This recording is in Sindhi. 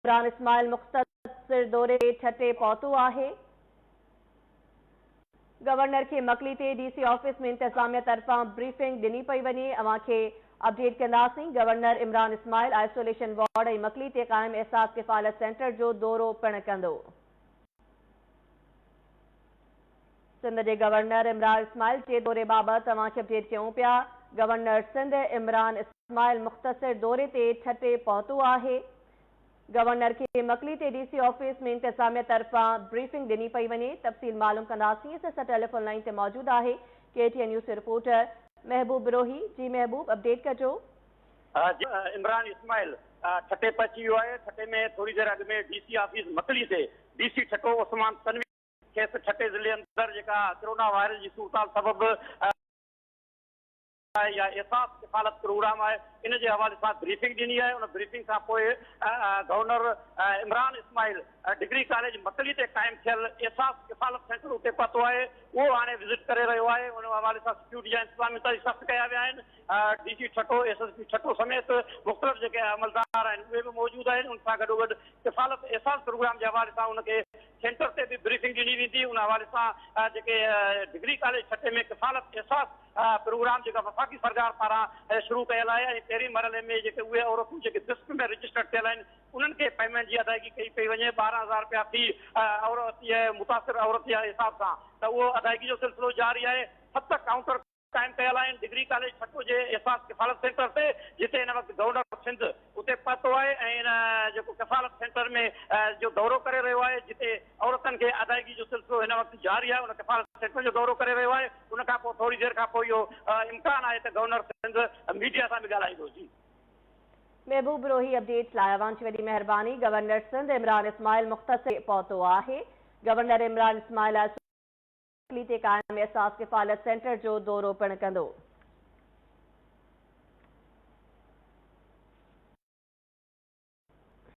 عمران اسماعيل مختصر دوري تي ٺٽي پهتو آهي. گورنر کي مڪلي تي ڊي سي آفيس ۾ انتظاميه طرفان بريفنگ ڏني پئي وڃي، اوهان کي اپڊيٽ ڪنداسين. Governor Imran Ismail isolation ward ۽ Makli تي قائم احساس ڪفالت سينٽر جو دورو پڻ ڪندو. سنڌ جي گورنر عمران اسماعيل جي دوري بابت اوهان کي اپڊيٽ ڪيون پيا. گورنر سنڌ عمران اسماعيل مختصر دوري تي ٺٽي پهتو آهي. گورنر کي مڪلي تي ڊي سي آفيس ۾ انتظاميه طرفان بريفنگ ڏني پئي وڃي، تفصيل معلوم ڪنداسين، اسان سان ٽيليفون لائين تي موجود آهي ڪي ٽي اين نيوز جو رپورٽر محبوب بروهي، جي محبوب اپڊيٽ ڪجو. جي عمران اسماعيل ٺٽي پهچي ويو آهي، ٺٽي ۾ ٿوري دير اڳ ۾ ڊي سي آفيس مڪلي تي ڊي سي ٺٽو عثمان تنوير کيس ٺٽي ضلعي اندر جيڪا ڪرونا وائرس جي صورتحال سبب آهي يا احساس ڪفالت پروگرام آهي ان جي حوالي سان بريفنگ ڏني آهي ان بريفنگ کان پوء governor Imran Ismail degree college Makli تي قائم ٿيل احساس ڪفالت سينٽر اتي پهتو آهي اهو هاڻي وزٽ ڪري رهيو آهي ان حوالي سان سيڪيورٽي جا انتظام انتهائي سخت ڪيا ويا آهن D C Thatta S S P Thatta سميت مختلف جيڪي عملدار آهن اهي به موجود آهن ان سان گڏوگڏ ڪفالت احساس پروگرام جي حوالي سان ان کي سينٽر تي به بريفنگ ڏني ويندي ان حوالي سان جيڪي ڊگري ڪاليج ٺٽي ۾ ڪفالت احساس پروگرام جيڪا وفاقي سرڪار پاران شروع ڪيل آهي ۽ پهرين مرحلي ۾ جيڪي اهي عورتون جيڪي ڊسپ ۾ رجسٽرڊ ٿيل آهن انهن کي پيمينٽ جي ادائيگي ڪئي پئي وڃي 12 هزار رپيا في عورت متاثر عورت جي حساب سان ته اهو ادائيگي جو سلسلو جاري آهي ست ڪائونٽر قائم ڪيل آهن ڊگري ڪاليج ٺٽو جي احساس ڪفالت سينٽر تي جتي هن وقت گورنر سنڌ اتي پهتو آهي ۽ ان جيڪو ڪفالت سينٽر ۾ جو دورو ڪري رهيو آهي جتي عورتن کي ادائيگي جو سلسلو هن وقت جاري آهي ان ڪفالت سينٽر جو دورو ڪري رهيو آهي ان کان پوء ٿوري دير کان پوء اهو امڪان آهي ته گورنر سنڌ ميڊيا سان به ڳالهائيندو جي. محبوب بروهي اپڊيٽس لاء اوهان جي وڏي مهرباني گورنر سنڌ عمران اسماعيل مختصر پهتو آهي گورنر عمران اسماعيل اسيمبلي تي قائم احساس ڪفالت سينٽر جو دورو پڻ ڪندو.